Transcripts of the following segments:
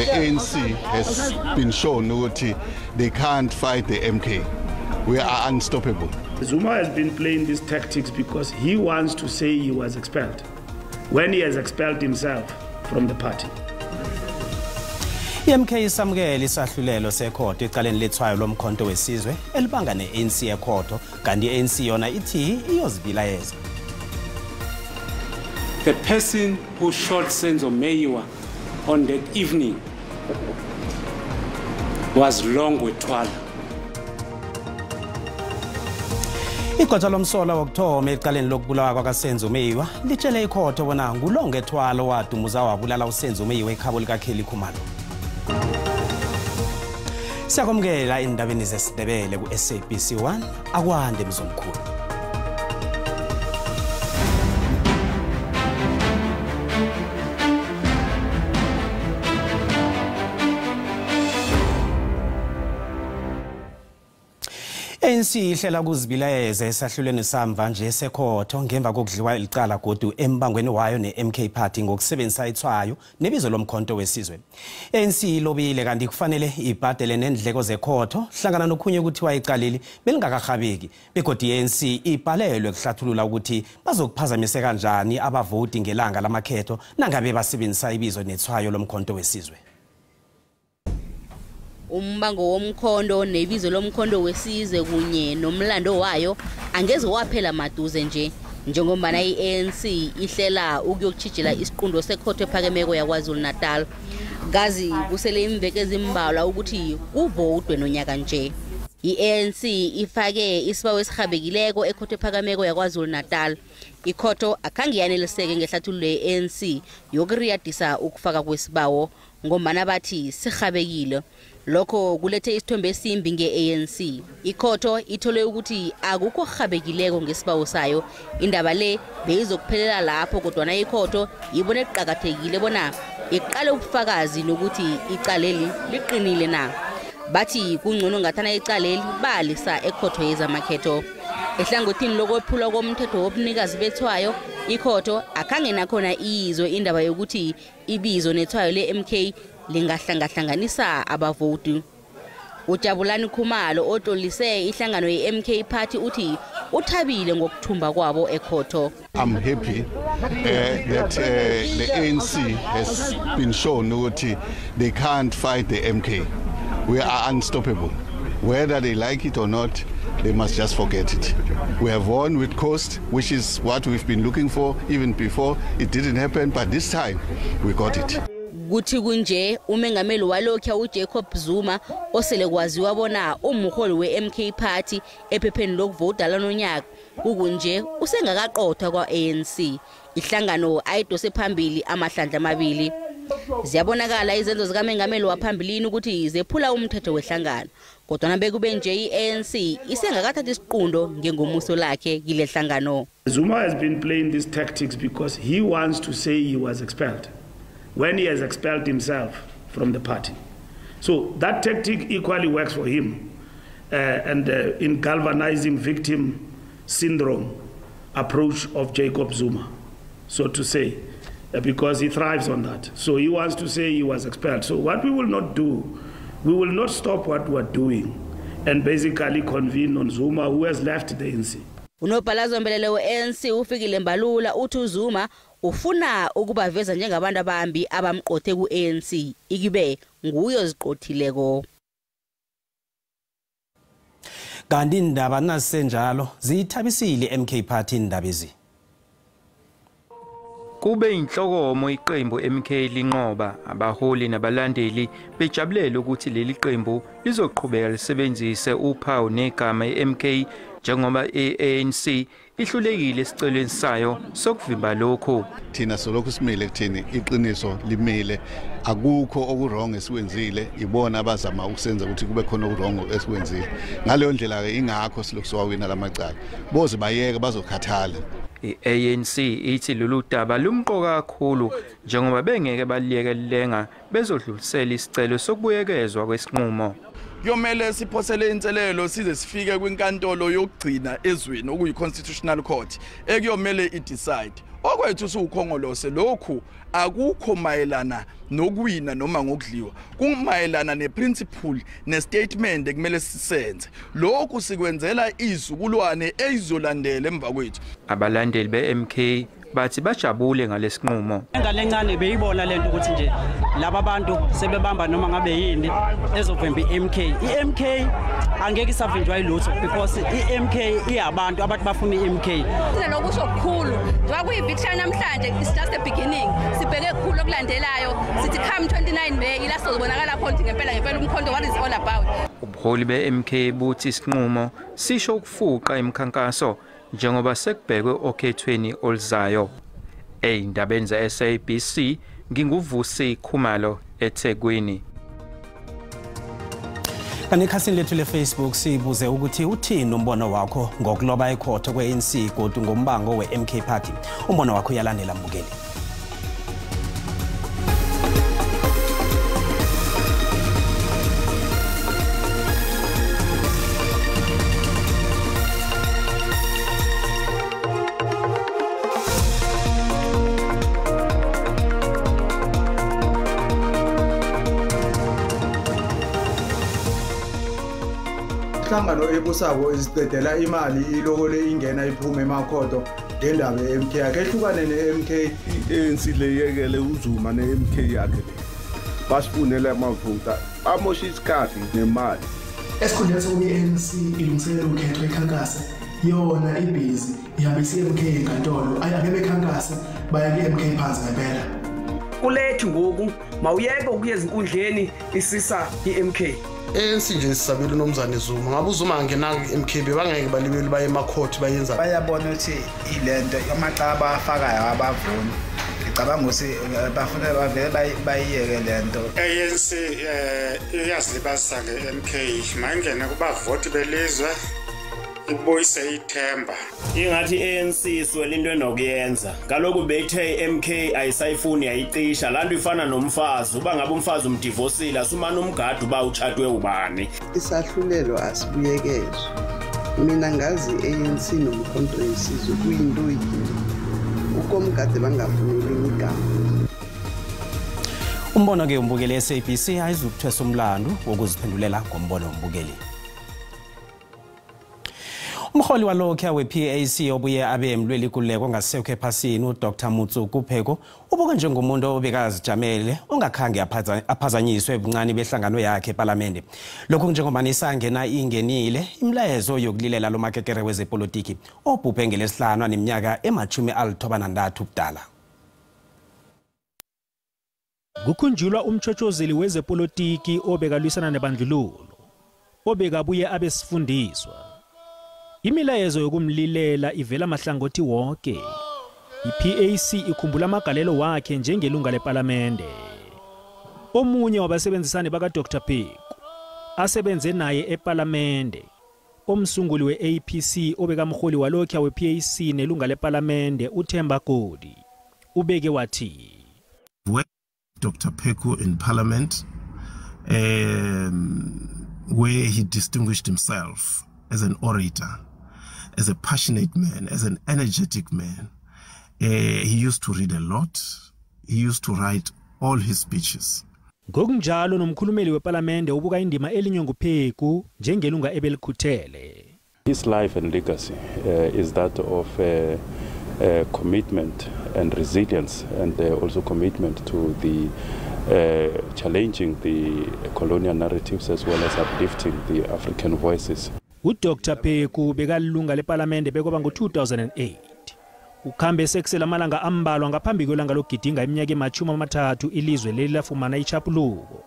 The ANC has been shown ukuthi they can't fight the MK. We are unstoppable. Zuma has been playing these tactics because he wants to say he was expelled when he has expelled himself from the party. I-MK isamukele isahlulelo sekhotho ecaleni lethwayo lomkhonto wesizwe elibanga ne-ANC ekhotho, kanti i-ANC yona ithi iyozibilayeza. The person who shot Senzo Meyiwa on that evening was Longwe Twala. Igqwetha lomsolwa wokuthoma ecaleni lokubulawa kwakaSenzo Meyiwa litshele ikhotho bona nguLongwe Twala owadumuza wabulala uSenzo Meyiwa ekhabo likaKelly Khumalo. Siyakwamukela endabeni zesiNdebele ku-SABC 1, akwande mzomkhulu. ANC ihlela ukuzibilayeza esahlulweni samva nje sekhotho ngemva kokudliwa icala godu embangweni wayo ne-MK Party ngokusebenzisa ithwayo nebizo lomkhonto wesizwe. ANC ilobile kanti kufanele ibhadele nendleko zekhotho hlangana nokhunye kuthiwa icaleli belingakahabeki, begodu i-ANC ibhalelwe kuhlathulula ukuthi bazokuphazamiseka kanjani abavoti ngelanga lamakhetho nangabe basebenzisa ibizo nethwayo lomkhonto wesizwe. Umbango womkhondo nebizo lomkhondo wesizwe kunye nomlando wayo angeze waphela maduze nje, njengombana i-ANC ihlela ukuyokutshijila isiqundo sekhotho ephakemeko yaKwaZulu-Natal. Kazi kusele imveke ezimbalwa ukuthi kuvotwe nonyaka nje. I-ANC ifake isibawo esihabekileko ekhotho ephakemeko yaKwaZulu-Natal. Ikhotho akhange yaneliseke ngehlathululo ye-ANC yokuriyadisa ukufaka kwesibawo ngombana bathi sihabekile. Lokho kulethe isithombe esimbi nge-ANC. Ikhotho ithole ukuthi akukho okuhabekileko ngesibawo sayo. Indaba le beyizokuphelela lapho, kodwana ikhotho ibone kuqakathekile bona iqale ubufakazi nokuthi icaleli liqinile na. Bathi kungcono ngathana icaleli balisa ekhotho yezamakhetho. Ehlangothini lokwephulwa komthetho wobunikazi bethwayo, ikhotho akhange nakhona iyizwe indaba yokuthi ibizo nethwayo le-MK lingahlangahlanganisa abavoti. uJabulani Khumalo otlolise ihlangano ye-MK Party uthi uthabile ngokuthumba kwabo ekhotho. I'm happy that the ANC has been shown ukuthi they can't fight the MK. We are unstoppable. Whether they like it or not, they must just forget it. We have won with cost, which is what we've been looking for even before. It didn't happen, but this time we got it. Kuthi kunje umengameli walokhu uJacob Zuma osele kwaziwa bona umholi we-MK Party ephepheni lokuvota lanonyaka kukunje usengakaqothwa kwa-ANC, ihlangano ayidose phambili amahlandla amabili. Ziyabonakala izenzo zikamengameli waphambilini ukuthi zephula umthetho wehlangano, kodwana bekube nje i-ANC isengakathathi isiqundo ngengomuso lakhe kile hlangano. Zuma has been playing these tactics because he wants to say he was expelled when he has expelled himself from the party. So that tactic equally works for him and in galvanizing victim syndrome approach of Jacob Zuma, so to say, because he thrives on that. So he wants to say he was expelled. So what we will not do, we will not stop what we are doing and basically convene on Zuma, who has left the ANC. Unobhala zombelele we-ANC uFikile Mbalula uthi uZuma ufuna ukubaveza njengabantu abambi abamqothe ku-ANC ikibe nguye oziqothileko. Kanti indaba nasenjalo ziyithabisile MK Party indaba ezi. Kube inhlokomo iqembu MK linqoba, abaholi nabalandeli bejabulela ukuthi leli qembu lizoqhubeka lisebenzise uphawu negama iMK njengoba iANC ihlulekile esicelweni sayo sokuvimba lokho. Thina solokhu simile kuthini iqiniso limile, akukho okuwrong esikwenzile, ibona abazama ukusenza ukuthi kube khona okuwrong esikwenzile. Ngaleyo ndlela ke ingakho silokhu siwawina lamacala, boze bayeke bazokhathala. I-ANC ithi lolu daba lumqoka kakhulu njengoba bengeke baliyeke lenga bezodlulisela isicelo sokubuyekezwa kwesinqumo. Kuyomele siphosele inselelo size sifike kwinkantolo yokugcina ezweni okuyi-Constitutional Court ekuyomele i-decide. Okwethu siwukhongolose lokhu akukho mayelana nokuwina noma ngokudliwa, kumayelana neprinciple nestatement ekumele sisenze. Lokhu sikwenzela izizukulwane ezizolandela emva kwethu. Abalandeli be-MK bathi bajabule ngalesinqumo. Ingane encane beyibona lento ukuthi nje laba bantu sebebamba noma ngabe yini ezovimba iMK. iMK angeke isavinjwa yilutho because iMK iyabantu abantu bafuna iMK. Lokusho kukhulu njengoba kuyi-victory namhlanje, it's just the beginning. Sibheke kukhulu okulandelayo, sithi come 29 May ila sizobonakala khona ukuthi ngempela ngempela umkhonto what is all about. Ubuholi be-MK buthi isinqumo sisho ukufuqa imikhankaso njengoba sekubhekwe okhethweni oluzayo. Ey'ndabeni ze-SABC nginguVusi Khumalo eThekwini. Kanti ekhasini lethu le-Facebook sibuze ukuthi uthini umbono wakho ngokuloba ekhotho kwe-ANC godu ngombango we-MK Party. Umbono wakho uyalandela mbukeli. Inhlangano ebusako isiqedela imali ilokole ingena iphume emakhotho ngendaba ye-MK. Akehlukane ne-MK. I-ANC leyekele uZuma ne-MK yakhe le. Basifunele amavota, bamosha isikhathi nemali. Esikhundleni sokuba i-ANC ilungiselela ukhetho ikhankase, yona ibhizi ihambisa i-MK enkantolo. Ayi ake bekhankase baye ku-MK phansi ngempela. Kulethi ngoku mawuyeke ukuya ezinkundleni isisa i-MK. ANC nje sisabela uNomzane Zuma. Ngabe uZuma angenanga ku-MK bebangeke balibele baye emakhotho bayenza. Bayabona ukuthi ilento amacaba afakayo abavuni. Ngicabanga ukuthi bafuna bavele bayiyeke lento. ANC iyazilibazisa nge-MK, mayingene kubavoti belizwe ibuyise ithemba. Ingathi ANC iswele into enokuyenza. Kaloku bethe iMK ayisayifuni yayicisha. Lanto ifana nomfazi, uba ngabe umfazi umdivosile asumane umgadi uba utshatwe ubani. Isahlulelo asibuyekezwe. Mina ngazi ANC nomkhonto wesizwe kuyinto yinye. Ukomgade bangafuni elinye igama. Umbono ke umbukeli SABC ayizukuthwesa umlando wokuziphendulela ngombono wombukeli. Umholi walokhu we-PAC obuye abe mlweli kuleko ngasekho ephasini uDr Mutsuku Pheko ubuke njengomuntu obekazijamele ongakhange aphazanyiswe ebuncane behlangano yakhe ePalamende. Lokhu njengoba isangena ingenile imilayezo yokulilela lomakekere wezepolitiki obhubhe ngelesihlanu aneminyaka ema-93 ubudala. Kukhunjulwa umchochozeli wezepolitiki obekalwisana nebandlululo obekabuye abe sifundiswa. Imilayezo yokumlilela ivela mahlangothi wonke. I-PAC ikhumbula amagalelo wakhe njengelunga lePalamende. Omunye wabasebenzisani baka Dr Pheko asebenze naye ePalamende, omsunguli we-APC obekamholi walokhu we-PAC nelunga lePalamende uThemba Godi ubeke wathi, Dr Pheko in Parliament, where he distinguished himself as an orator, as a passionate man, as an energetic man. He used to read a lot. He used to write all his speeches. Ngokunjalo nomkhulumeli wePalamende ubuka indima elinywe nguPheko njengelunga ebelikhuthele. His life and legacy is that of commitment and resilience, and also commitment to the challenging the colonial narratives as well as uplifting the African voices. uDr Pheko bekalilunga lePalamende bekoba ngo-2008. Ukhambe sekusela amalanga ambalwa ngaphambi kwelanga lokugidinga iminyaka ema-30 ilizwe leli lafumana ichapuluko.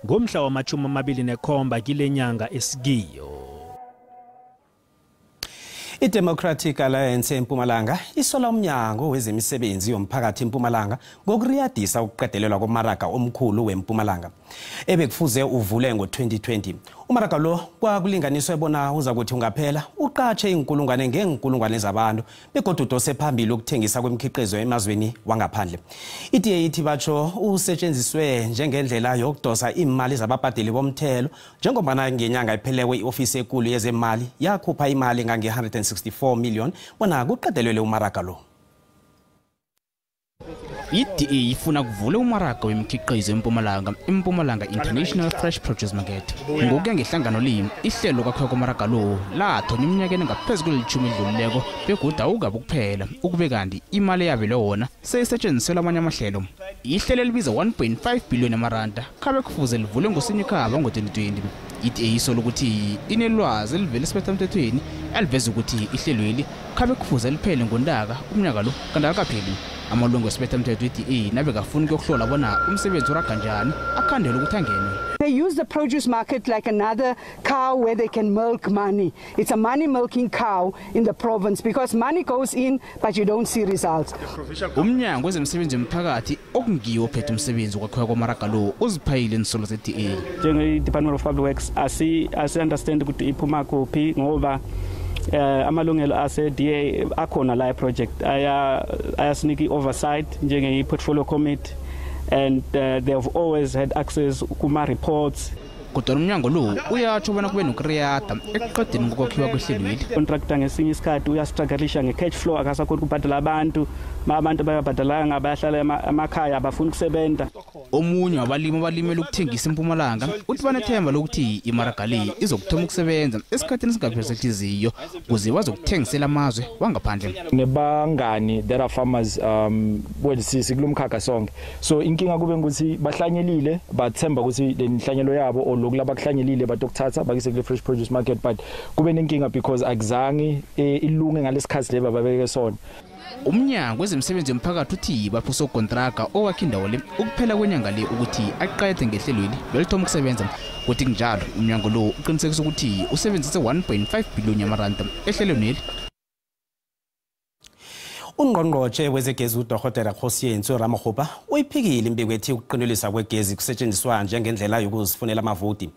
Ngomhla wa-27 kile nyanga esikiyo. I-Democratic Alliance eMpumalanga isola umnyango wezemisebenzi yomphakathi eMpumalanga ngokuriyadisa ukuqedelelwa komaraga omkhulu weMpumalanga ebekufuze uvule ngo-2020. Umaraga lo kwakulinganiswe bona uza kuthi ungaphela uqatshe inkulungwane ngeenkulungwane zabantu begodu udose phambili ukuthengisa kwemikhiqizo emazweni wangaphandle. I-DA ithi batsho usetshenziswe njengendlela yokudosa imali zababhadeli bomthelo njengoba ngenyanga ephelelwe i-ofisi enkulu yezemali yakhupha imali ngange-164 million bona kuqedelelwe umaraga lo. I-DA ifuna kuvula umaraga wemikhiqizo eMpumalanga, iMpumalanga International Fresh Produce Market. Ngokuya ngehlangano le, ihlelo lokwakhiwa komaraga lo lathonywa eminyakeni engaphezu kwelitjhumi edlulileko begodu awukabi ukuphela, ukube kanti imali eyabelwe wona seyisetshenziselwa amanye amahlelo. Ihlelo elibiza 1.5 billion amaranda khabe kufuze livulwe ngoSinyikhaba ngo-2020. I-DA isola ukuthi inelwazi elivela esibethamthethweni eliveza ukuthi ihlelweli khabe kufuze liphele ngoNtaka umnyaka lo, kanti alikapheli. Amalungu esibethamthetho i-DA nabekafuni ukuyokuhlola bona umsebenzi uraga njani akhandele ukuthi angene. They use the produce market like another cow where they can milk money. It's a money milking cow in the province because money goes in but you don't see results. Umnyango wezemisebenzi yomphakathi okungiwo ophethe umsebenzi wokwakhiwa komaraga lo uziphayile insolo ze-DA. Njenge-Department of Public Works asi understand ukuthi iphuma kuphi ngoba amalungelo ase-DA akhona la project ayasinika i-oversight njenge-portfolio committee and they have always had access kuma reports. Kodwa umnyango lo uyatsho bona kube nokuriyada ekuqedeni ngokwakhiwa kwehlelweli. Contractor ngesinye isikhathi uyastrugglisha nge-cash flow, akasakhoni ukubhadala abantu, ma abantu bayabhadalanga bayahlala emakhaya abafuni ukusebenza. Omunye wabalimi abalimela ukuthengisa eMpumalanga uthi banethemba lokuthi imaraga le izokuthoma ukusebenza esikhathini esingapheli sehliziyo ukuze bazokuthengisela amazwe wangaphandle. Nebangani there are farmers well sikulomkhakha sonke, so inkinga kube ukuthi bahlanyelile bathemba ukuthi le nhlanyelo yabo or lokhu labakuhlanyelile batokuthatha bakise kule fresh produce market, but kube nenkinga because akuzange ilunge ngalesikhathi leba babeke sona. Umnyango wezemisebenzi yomphakathi uthi baphusa ukontraka owakhe indawo le ukuphela kwenyanga le ukuthi aqede ngehlelweli belithoma ukusebenza. Kuthi kunjalo umnyango lo uqinisekisa ukuthi usebenzise 1.5 billion yamaranda ehlelweni. Ungqongqotjhe wezegezi uDokotela Kgosientsho Ramokgopa uyiphikile imbiko ethi ukuqinteliswa kwegezi kusetshenziswa njengendlela yokuzifunela amavoti.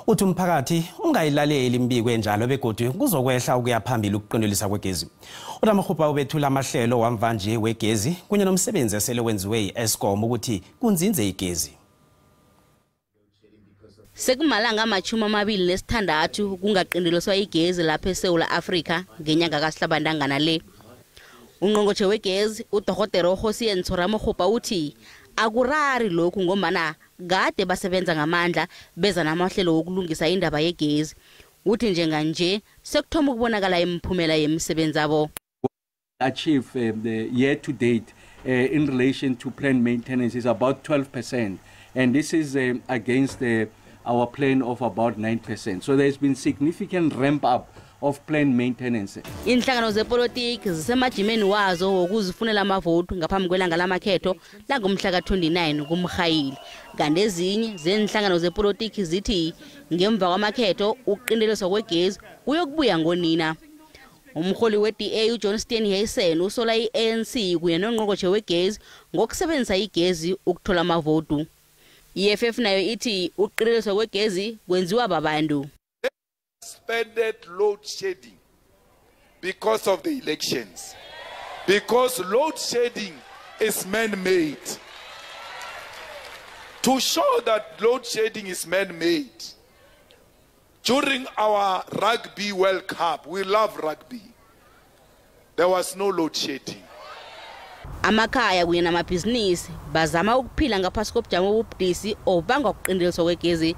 Uthi umphakathi ungayilaleli imbiko enjalo begodu kuzokwehla ukuya phambili ukuqinteliswa kwegezi. uRamokgopa ubethula amahlelo wamva nje wegezi kunye nomsebenzi esele wenziwe yi-Eskom ukuthi kunzinze igezi. Sekumalanga 26 kungaqinteliswa igezi lapha eSouth Africa ngenyanga kaSihlabantangana le. Ungqongqotjhe wegezi uDokotela Kgosientsho Ramokgopa uthi akurari lokhu ngombana kade basebenza ngamandla beza namahlelo wokulungisa indaba yegezi. Uthi njenganje sekuthoma ukubonakala imiphumela yemisebenzi yabo. Achieve the year to date in relation to planned maintenance is about 12%, and this is against our plan of about 9%. So there's been significant ramp up of planned maintenance. Inhlangano zepolitiki zisemajimeni wazo wokuzifunela amavoti ngaphambi kwelanga lamakhetho langomhla ka-29 kuMrhayili. Kanti ezinye zenhlangano zepolitiki zithi ngemva kwamakhetho ukuqinteliswa kwegezi kuyokubuya ngonina. Umholi we-DA uJohn Steenhuisen usola i-ANC kunye nongqongqotjhe wegezi ngokusebenzisa igezi ukuthola amavoti. I-EFF nayo ithi ukuqinteliswa kwegezi kwenziwa babantu. Suspended load shedding because of the elections, because load shedding is man-made. To show that load shedding is man-made, during our Rugby World Cup, we love rugby, there was no load shedding. Amakhaya kunye namabhizinisi bazama ukuphila ngaphasi kobujamo obubudisi obangwa ukuqinteliswa kwegezi.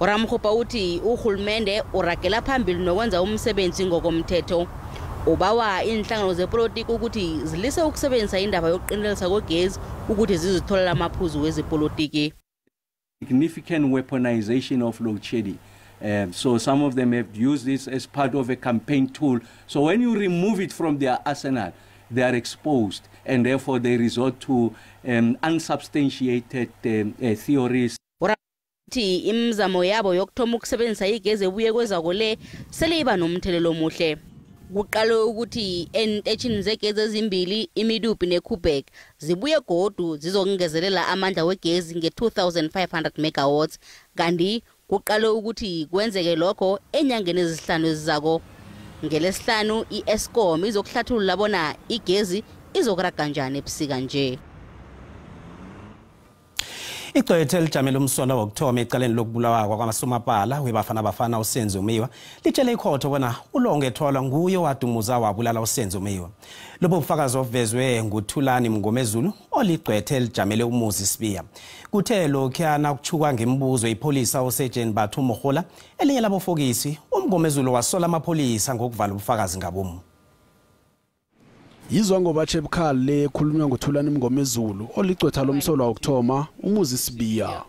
uRamokgopa uthi uhulumende uragela phambili nokwenza umsebenzi ngokomthetho. Ubawa inhlangano zepolitiki ukuthi zilise ukusebenzisa indaba yokuqinteliswa kwegezi ukuthi zizitholele amaphuzu wezepolitiki. Significant weaponization of load shedding. So some of them have used this as part of a campaign tool. So when you remove it from their arsenal, they are exposed, and therefore they resort to unsubstantiated theories. Uthi imizamo yabo yokuthoma ukusebenzisa igezi ebuye kwezako le sele iba nomthelelo omuhle. Kuqale ukuthi entetshini zegezi ezimbili iMedupi neKoeberg zibuye godu zizokungezelela amandla wegezi nge-2500 megawatts, kanti kuqale ukuthi kwenzeke lokho enyangeni ezihlanu ezizako. Ngelesihlanu i-Eskom izokuhlathulula bona igezi izokuraga njani ebusika nje. Igcwetha elijamele umsolwa wokuthoma ecaleni lokubulawa kwamasomapala weBafana Bafana uSenzo Meyiwa litshele ikhotho bona uLongwe Twala nguye owadumuza wabulala uSenzo Meyiwa. Lobo bufakazi obuvezwe nguThulani Mngomezulu oligcwetha elijamele uMuzi Sibiya. Kuthe lokhuyana kuchukwa ngemibuzo ipholisa uSergeant Bathu Mogola elinye labofokisi uMngomezulu wasola amapholisa ngokuvala ubufakazi ngabomu. Yizwa ngoba ebukhali le ekhulunywa nguThulani Mngomezulu oligcwetha lomsolwa wokuthoma uMuzi Sibiya.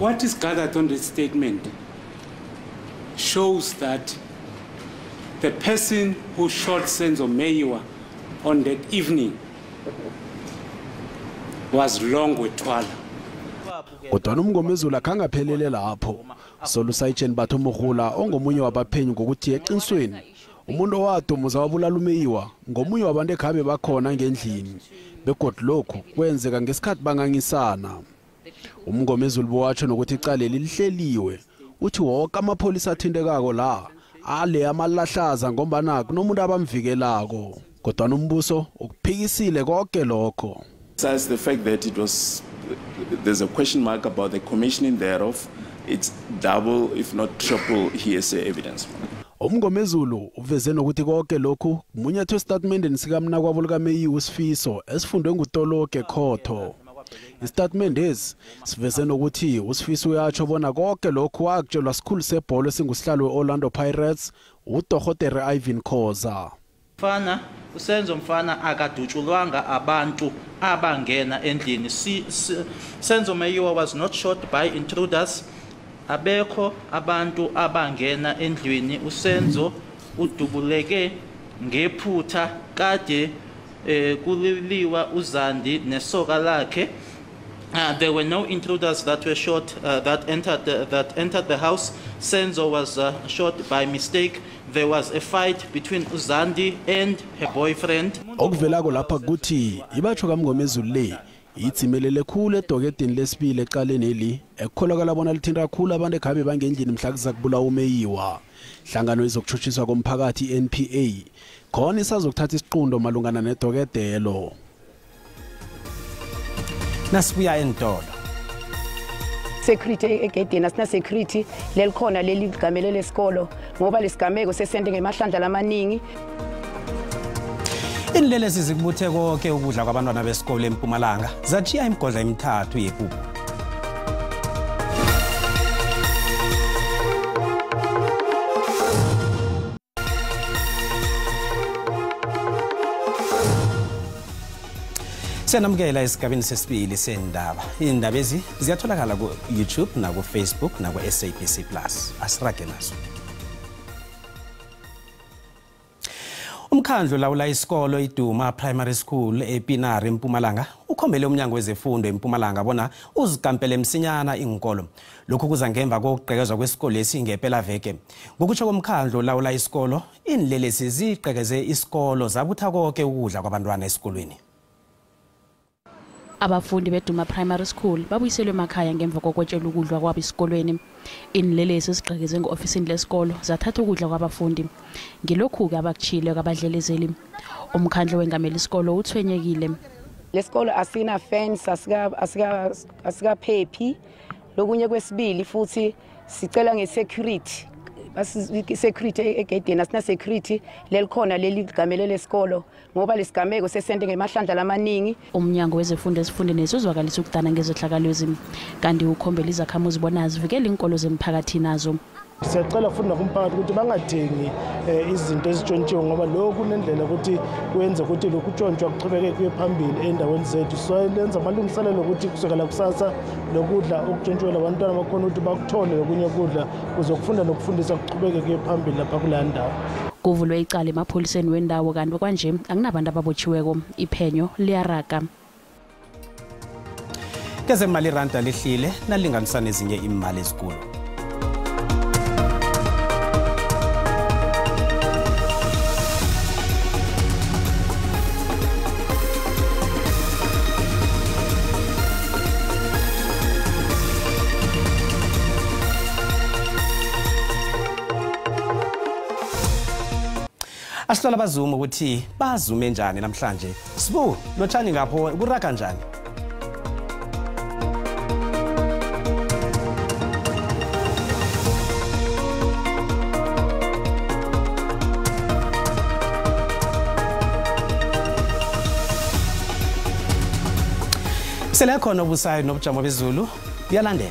What is gathered on this statement shows that the person who shot Senzo Meyiwa on that evening was Longwe Twala. Kodwa uMngomezulu akhange aphelele lapho. Solo Sergeant Batho Mogola ongomunye wabaphenyi ngokuthi eqinisweni umuntu owadumuza wabulala uMeyiwa ngomunye wabantu ekhabe bakhona ngendlini begodu lokhu kwenzeka ngesikhathi bangangisana. UMngomezulu bowatsho nokuthi icala lihleliwe, uthi wonke amapholisa athintekako la ale amalahlaza ngombana kunomuntu abamvikelako. Kodwa umbuso ukuphikisile konke lokho. Besides the fact that it was, there's a question mark about the commissioning thereof, it's double if not triple hearsay evidence. UMngomezulu uveze nokuthi konke lokhu kumunyathwe esitatimendeni sikamnakwabo likaMeyiwa uSifiso esifundwe ngutoloke khotho. Isitatimende esi siveze nokuthi uSifiso uyatsho bona konke lokhu wakutshelwa sikhulu sebholo esingusihlalo we-Orlando Pirates uDokotela Ivan Khoza. Mfana uSenzo mfana akadutshulwanga abantu abangena endlini. Senzo Meyiwa was not shot by intruders. Abekho abantu abangena endlini. uSenzo udubuleke ngephutha kade kuliliwa uZandi nesoka lakhe. There were no intruders that were shot that entered the house. Senzo was shot by mistake. There was a fight between uZandi and her boyfriend. Okuvelako lapha kuthi ibatsho kaMngomezulu le itsimelele khulu edokedeni lesibili ecaleni eli ekukholakala bona lithinta kakhulu abantu ekhabe bangendlini mhla kuza kubulawa uMeyiwa. Hlangano izokutshutshiswa komphakathi i-NPA khona isazokuthatha isiqundo malungana nedokedelo. Nasibuya entolo. Security egedeni asina security lelikhona leli ligamele lesikolo ngoba lesigameko sesende ngemahlandla lamaningi. Inlelesi zikubuthe konke ukudla kwabantwana besikolo eMpumalanga zatshiya imigodla emithathu yepuphu. Siyanamukela esigabeni sesibili sendaba. Indaba ezi ziyatholakala ku-YouTube naku-Facebook naku-SABC Plus. Asirage nazo. Umkhandlu lawula isikolo iDuma Primary School ePinari eMpumalanga ukhombele umnyango wezefundo eMpumalanga bona uzikampele msinyana inkolo. Lokhu kuza ngemva kokugqekezwa kwesikolo lesi ngempela veke. Ngokutsho komkhandlu lawula isikolo, inlelesi zigqekeze isikolo zabutha konke ukudla kwabantwana esikolweni. Abafundi beDuma Primary School babuyiselwe emakhaya ngemva kokwetshelwa ukudla kwabo esikolweni. Inlelesi ezigqekeze nge-ofisini lesikolo zathatha ukudla kwabafundi. Ngilokhu-ke abakuchile kwabadlelezeli. Umkhandlu wengameli isikolo uthwenyekile. Lesikolo asina fence, asikaphephi. Lokunye kwesibili futhi sicela nge-security. Security egedeni asina security lelikhona leli ligamele lesikolo ngoba lesigameko sesende ngemahlandla lamaningi. Umnyango wezefundo esifundeni uzwakalisa ukudana ngezehlakalwezi kanti ukhombela izakhamuzi bona zivikele inkolo zemphakathi nazo. Siyacela futhi nakumphakathi ukuthi bangathengi izinto ezitshontshiwe ngoba lokhu kunendlela ukuthi kwenza ukuthi lokhu kutshontshwa kuchubeke kuye phambili endaweni zethu. So lenza amalungiselelo ukuthi kusukela kusasa lokudla okutshontshiwe labantwana bakhona ukuthi bakuthole lokunye ukudla kuze ukufunda nokufundisa kuchubeke kuye phambili lapha kulaa ndawo. Kuvulwe icala emapholiseni wendawo kanti kwanje akunabantu ababotshiweko. Iphenyo liyaraga. Kezemali iranda lihlile nalinganisana nezinye imali ezikulu. Asihlola abazumi ukuthi bazume njani namhlanje. Sibu, lotshani ngapho kuraga njani? Sele khona obusayo nobujamo bezulu buyalandela.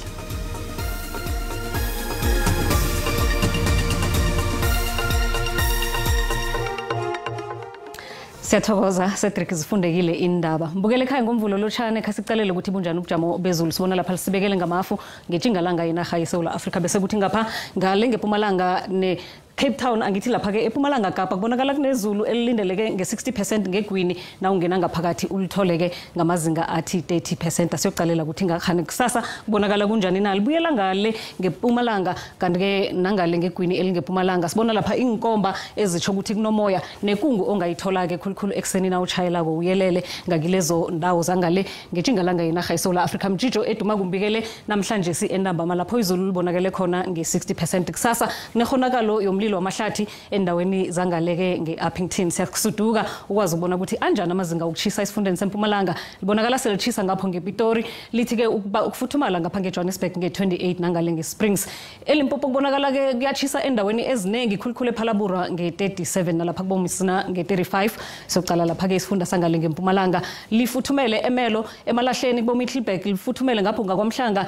Siyathokoza Cedric, zifundekile indaba. Mbukele ekhaya ngomvulo lotshane khasicalele ukuthi bunjani ubujamo bezulu. Sibona lapha lisibekele ngamafu ngetjingalanga yenarha yeSouth Africa, bese kuthi ngapha ngale ngePumalanga ne Cape Town, angithi lapha ke ePumalanga Kapa kubonakala kunezulu elilindeleke nge-60% ngegwini, na ungena ngaphakathi ulitholeke ngamazinga athi 30%. Asiyocalela ukuthi ngakhani kusasa kubonakala kunjani na. Libuyela ngale ngePumalanga kanti ke nangale ngegwini elingePumalanga sibona lapha inkomba ezitsho ukuthi kunomoya nekungu ongayithola ke khulukhulu ekuseni na utshayelako uyelele ngakilezo ndawo zangale ngetjingalanga yenarha yeSouth Africa. Mjijo eduma kumbikele namhlanje si entambama lapho izulu libonakele khona nge-60%. Kusasa kunekhonakalo yomlilo wamahlathi endaweni zangaleke nge-Upington. Siyakusuduka ukwazi ukubona ukuthi anjani amazinga okuchisa esifundeni seMpumalanga. Libonakala selitshisa ngapho ngePitori, lithi-ke ukufuthumala ngapha ngeJohannesburg nge-28 nangale nge-Springs. ELimpopo kubonakala-ke kuyatshisa endaweni eziningi, khulukhulu ePhalaborwa nge-37 nalapha kubomisina nge-35. Sokucala lapha-ke isifunda sangale ngeMpumalanga lifuthumele emelo emalahleni kuboMiddelburg, lifuthumele ngapho ngakwamhlanga,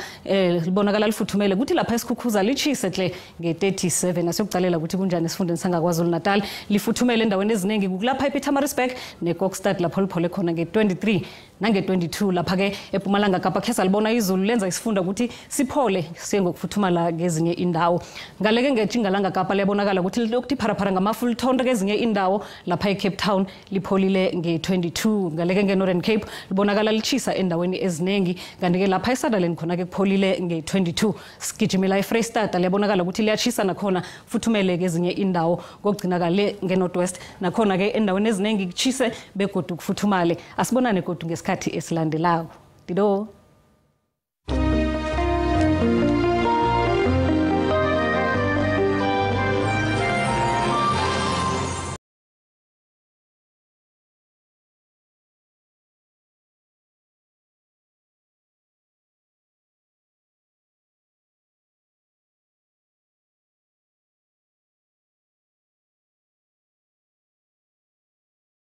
libonakala lifuthumele. Kuthi lapha eSikhukhuza litshise hle nge-37. Asiyokucalela ukuthi kunjani esifundeni sangaKwaZulu Natal, lifuthumele endaweni eziningi kulapha ePietermaritzburg neKokstad lapho liphole khona nge-23 nange-22. Lapha-ke ePumalanga Kapa khe salibona izulu lenza isifunda ukuthi siphole siye ngokufuthumala ngezinye indawo. Ngaleke ngetjingalanga Kapa liyabonakala ukuthi lokuthi pharaphara ngamafu lithonto kezinye indawo. Lapha eCape Town lipholile nge-22. Ngaleke nge-Northern Cape libonakala litshisa endaweni eziningi, kanti-ke lapha eSutherland khona-ke kupholile nge-22. Sigijimela eFreyistata liyabonakala ukuthi liyatshisa nakhona, futhumele kezinye indawo. Kokugcina kale nge-North West nakhona-ke endaweni eziningi kutshise begodu kufuthumale. Asibonane godu ngesikhathi esilandelako. Dido.